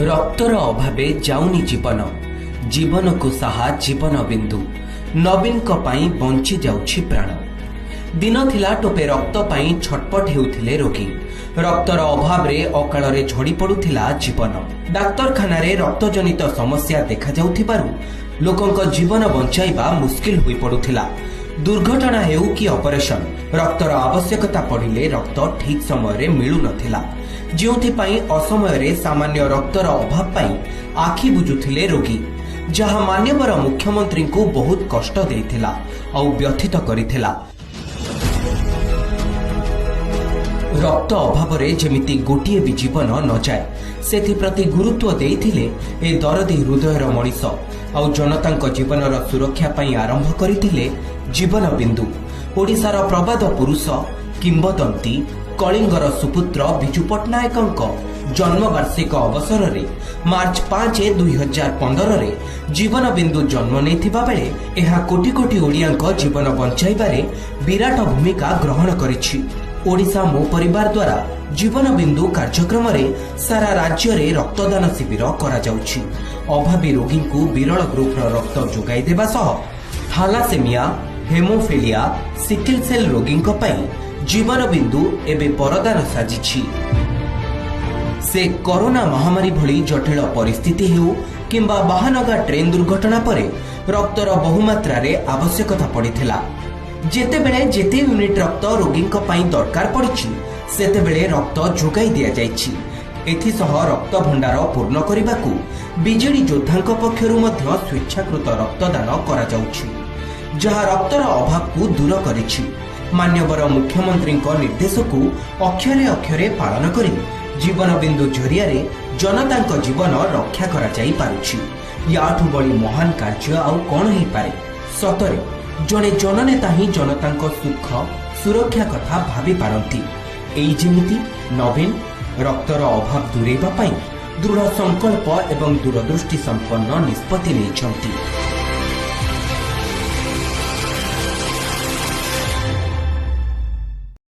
ରକ୍ତର ଅଭାବେ ଯାଉନି ଜୀବନ, ଜୀବନକୁ ସାହା ଜୀବନ ବିନ୍ଦୁ। ନବୀନଙ୍କ ପାଇଁ ବଞ୍ଚି ଯାଉଛି ପ୍ରାଣ। ଦିନ ଥିଲା, ଟୋପେ ରକ୍ତ ପାଇଁ ଛଟପଟ ହେଉଥିଲେ ରୋଗୀ। ରକ୍ତର ଅଭାବରେ ଅକାଳରେ ଝଡ଼ି ପଡୁଥିଲା ଜୀବନ। ଡାକ୍ତରଖାନାରେ ରକ୍ତଜନିତ ସମସ୍ୟା ଦେଖାଯାଉଥିବାରୁ ଲୋକଙ୍କ ଜୀବନ ବଞ୍ଚାଇବା ମୁସ୍କିଲ ହୋଇପଡୁଥିଲା। ଦୁର୍ଘଟଣା ହେଉ କି ଅପରେସନ, ରକ୍ତର ଆବଶ୍ୟକତା ପଡ଼ିଲେ ରକ୍ତ ଠିକ୍ ସମୟରେ ମିଳୁନଥିଲା, ଯେଉଁଥିପାଇଁ ଅସମୟରେ ସାମାନ୍ୟ ରକ୍ତର ଅଭାବ ପାଇଁ ଆଖି ବୁଜୁଥିଲେ ରୋଗୀ, ଯାହା ମାନ୍ୟବର ମୁଖ୍ୟମନ୍ତ୍ରୀଙ୍କୁ ବହୁତ କଷ୍ଟ ଦେଇଥିଲା ଆଉ ବ୍ୟଥିତ କରିଥିଲା। ରକ୍ତ ଅଭାବରେ ଯେମିତି ଗୋଟିଏ ବି ଜୀବନ ନଯାଏ, ସେଥିପ୍ରତି ଗୁରୁତ୍ୱ ଦେଇଥିଲେ ଏ ଦରଦୀ ହୃଦୟର ମଣିଷ ଆଉ ଜନତାଙ୍କ ଜୀବନର ସୁରକ୍ଷା ପାଇଁ ଆରମ୍ଭ କରିଥିଲେ ଜୀବନ ବିନ୍ଦୁ। ଓଡ଼ିଶାର ପ୍ରବାଦ ପୁରୁଷ, କିମ୍ବଦନ୍ତୀ, କଳିଙ୍ଗର ସୁପୁତ୍ର ବିଜୁ ପଟ୍ଟନାୟକଙ୍କ ଜନ୍ମବାର୍ଷିକ ଅବସରରେ ମାର୍ଚ୍ଚ 5, 2015ରେ ଜୀବନ ବିନ୍ଦୁ ଜନ୍ମ ନେଇଥିବା ବେଳେ ଏହା କୋଟି କୋଟି ଓଡ଼ିଆଙ୍କ ଜୀବନ ବଞ୍ଚାଇବାରେ ବିରାଟ ଭୂମିକା ଗ୍ରହଣ କରିଛି। ଓଡ଼ିଶା ମୋ ପରିବାର ଦ୍ୱାରା ଜୀବନ ବିନ୍ଦୁ କାର୍ଯ୍ୟକ୍ରମରେ ସାରା ରାଜ୍ୟରେ ରକ୍ତଦାନ ଶିବିର କରାଯାଉଛି। ଅଭାବୀ ରୋଗୀଙ୍କୁ ବିରଳ ଗ୍ରୁପର ରକ୍ତ ଯୋଗାଇ ଦେବା ସହ ଥାଲାସେମିଆ, ହେମୋଫିଲିଆ, ସିକିଲ ସେଲ୍ ରୋଗୀଙ୍କ ପାଇଁ ଜୀବନ ବିନ୍ଦୁ ଏବେ ବରଦାନ ସାଜିଛି। ସେ କରୋନା ମହାମାରୀ ଭଳି ଜଟିଳ ପରିସ୍ଥିତି ହେଉ କିମ୍ବା ବାହାନଗା ଟ୍ରେନ୍ ଦୁର୍ଘଟଣା ପରେ ରକ୍ତର ବହୁମାତ୍ରାରେ ଆବଶ୍ୟକତା ପଡ଼ିଥିଲା। ଯେତେବେଳେ ଯେତେ ୟୁନିଟ୍ ରକ୍ତ ରୋଗୀଙ୍କ ପାଇଁ ଦରକାର ପଡ଼ିଛି, ସେତେବେଳେ ରକ୍ତ ଯୋଗାଇ ଦିଆଯାଇଛି। ଏଥିସହ ରକ୍ତ ଭଣ୍ଡାର ପୂର୍ଣ୍ଣ କରିବାକୁ ବିଜେଡି ଯୋଦ୍ଧାଙ୍କ ପକ୍ଷରୁ ମଧ୍ୟ ସ୍ୱେଚ୍ଛାକୃତ ରକ୍ତଦାନ କରାଯାଉଛି, ଯାହା ରକ୍ତର ଅଭାବକୁ ଦୂର କରିଛି। ମାନ୍ୟବର ମୁଖ୍ୟମନ୍ତ୍ରୀଙ୍କ ନିର୍ଦ୍ଦେଶକୁ ଅକ୍ଷରେ ଅକ୍ଷରେ ପାଳନ କରି ଜୀବନ ବିନ୍ଦୁ ଜରିଆରେ ଜନତାଙ୍କ ଜୀବନ ରକ୍ଷା କରାଯାଇ ପାରୁଛି। ୟାଠୁ ବଳି ମହାନ କାର୍ଯ୍ୟ ଆଉ କ'ଣ ହେଇପାରେ? ସତରେ ଜଣେ ଜନନେତା ହିଁ ଜନତାଙ୍କ ସୁଖ ସୁରକ୍ଷା କଥା ଭାବି ପାରନ୍ତି। ଏଇ ଯେମିତି ନବୀନ ରକ୍ତର ଅଭାବ ଦୂରେଇବା ପାଇଁ ଦୃଢ଼ ସଂକଳ୍ପ ଏବଂ ଦୂରଦୃଷ୍ଟି ସମ୍ପନ୍ନ ନିଷ୍ପତ୍ତି ନେଇଛନ୍ତି।